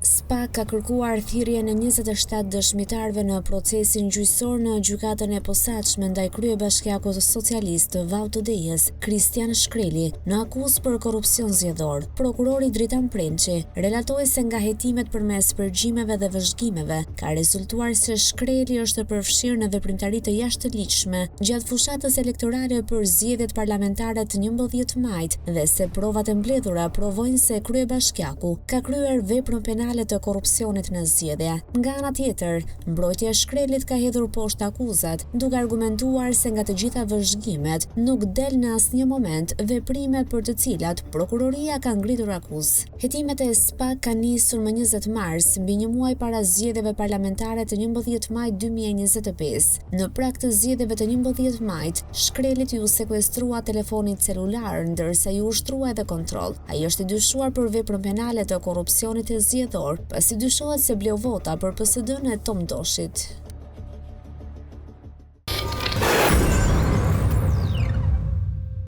SPAK ka kërkuar thirrjen e 27 dëshmitarëve në procesin gjyqësor në Gjykatën e Posaçme ndaj kryebashkiakut socialist të Vaut të Dejës, Kristian Shkreli, në akuzë për korrupsion zgjedhor. Prokurori Dritan Prençi relatoi se nga hetimet përmes përgjimeve dhe vëzhgimeve, ka rezultuar se Shkreli është përfshirë në veprimtari të jashtëligjshme gjatë fushatës elektorale për zgjedhjet parlamentare të 11 majit dhe se provat e mbledhura provojnë se kryebashkiaku ka kryer veprën penale të korrupsionit në zgjedhje. Nga ana tjetër, mbrojtja e Shkrelit ka hedhur poshtë akuzat, duke argumentuar se nga të gjitha vëzhgimet nuk del në asnjë moment veprime për të cilat prokuroria ka ngritur akuzë. Hetimet e SPAK kanë nisur më 20 mars, mbi një muaj para zgjedhjeve parlamentare të 11 majit 2025. Në prag të zgjedhjeve të 11 majit, Shkrelit iu sekuestrua telefoni celular, ndërsa iu ushtrua edhe kontroll. Ai është i dyshuar për veprën penale të korrupsionit zgjedhor, pasi dyshohet se bleu vota për PSD-në e Tom Doshit.